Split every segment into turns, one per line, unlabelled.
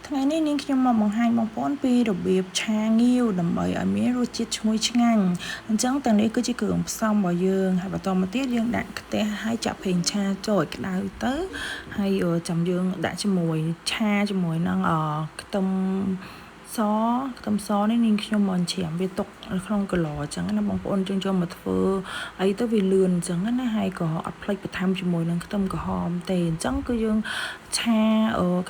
ថ្ងៃនេះនាងខ្ញុំមកបង្ហាញបងប្អូនពីរបៀបឆាងាវដើម្បីឲ្យមានរសជាតិឈ្ងុយឆ្ងាញ់អញ្ចឹងទាំងនេះគឺជាគ្រឿងផ្សំរបស់យើងហើយបន្តមកទៀតយើងដាក់ខ្ទះហើយចាក់ប្រេងឆាចូលឲ្យក្តៅទៅហើយចាំយើងដាក់ជាមួយឆាជាមួយនឹងខ្ទឹមសខ្ទឹមសនេះនាងខ្ញុំមកច្រាមវាទុកនៅក្នុងកឡអញ្ចឹងណាបងប្អូនយើងយកមកធ្វើអីទៅវាលឿនអញ្ចឹងណាហើយក៏អត់ភ្លេចបន្ថែមជាមួយនឹងខ្ទឹមក្រហមទេអញ្ចឹងគឺយើងឆា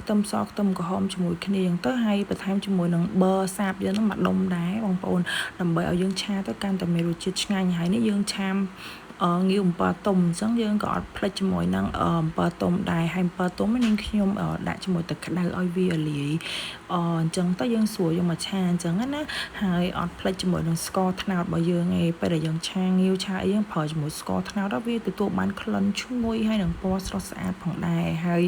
ខ្ទឹមសខ្ទឹមក្រហមជាមួយគ្នាអញ្ចឹងទៅហើយបន្ថែមជាមួយនឹងប័រសាបយើងហ្នឹងមួយដុំដែរបងប្អូនដើម្បីឲ្យយើងឆាទៅកាន់តែមានរសជាតិឆ្ងាញ់ហើយនេះយើងឆាងាវអំពិលទុំអញ្ចឹងយើងក៏អត់ភ្លេចជាមួយនឹងអំពិលទុំដែរហើយអំពិលទុំនេះខ្ញុំដាក់ជាមួយទឹកក្តៅឲ្យវាលាយអញ្ចឹងទៅយើងស្រួលយកមកឆាអញ្ចឹងណាហើយអត់ភ្លេចជាមួយនឹងស្ករត្នោតរបស់យើងឯងពេលដែលយើងឆាងាវឆាអីយើងប្រើជាមួយស្ករត្នោតទៅវាទទួលបានក្លិនឈ្ងុយហើយនឹងពណ៌ស្រស់ស្អាតផងដែរហើយ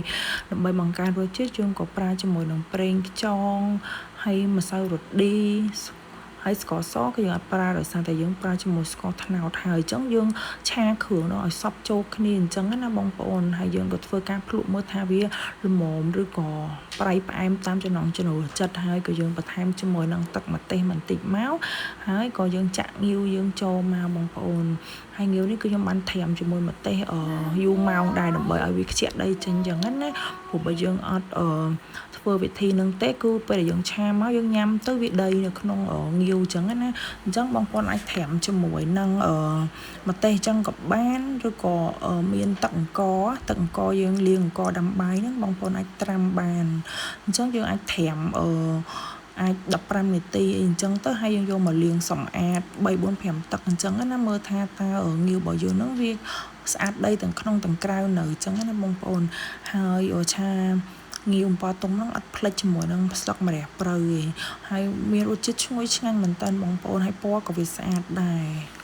ដើម្បីបង្កើនរសជាតិយើងក៏ប្រើជាមួយនឹងប្រេងខ្យងហើយម្សៅរ៉ូឌីហើយស្ករសគឺយើងអត់ប្រើដោយសារតែយើងប្រើជាមួយស្ករត្នោតហើយអញ្ចឹងយើងឆាគ្រឿងនោះឲ្យសព្វចូលគ្នាអញ្ចឹងណាបងប្អូនហើយយើងក៏ធ្វើការភ្លក់មើលថាវាល្មមឬក៏ប្រៃផ្អែមតាមចំណង់ចំណូលចិត្តហើយក៏យើងបន្ថែមជាមួយនឹងទឹកម្ទេសបន្តិចមកហើយក៏យើងចាក់ងាវយើងចូលមកបងប្អូនហើយងាវនេះគឺខ្ញុំបានត្រាំជាមួយម្ទេសយូរម៉ោងដែរដើម្បីឲ្យវាខ្ជាក់ដីចេញអញ្ចឹងណាព្រោះបើយើងអត់ធ្វើវិធីនឹងទេគឺពេលដែលយើងឆាមកយើងញ៉ាំទៅវាដីនៅក្នុងងាវអញ្ចឹងណាអញ្ចឹងបងប្អូនអាចត្រាំជាមួយនឹងម្ទេសអញ្ចឹងក៏បានឬក៏មានទឹកអង្ករទឹកអង្ករយើងលាងអង្ករដាំបាយហ្នឹងបងប្អូនអាចត្រាំបានអញ្ចឹងយើងអាចត្រាំអាច15នាទីអីអញ្ចឹងទៅហើយយើងយកមកលាងសម្អាត3 4 5ទឹកអញ្ចឹងណាមើលថាតើងាវរបស់យើងហ្នឹងវាស្អាតដីទាំងក្នុងទាំងក្រៅនៅអញ្ចឹងណាបងប្អូនហើយឆាងាវអំពិលទុំហ្នឹងអត់ភ្លេចជាមួយនឹងស្លឹកម្រះព្រៅទេហើយមានរសជាតិឈ្ងុយឆ្ងាញ់មែនតើបងប្អូនហើយពណ៌ក៏វាស្អាតដែរ។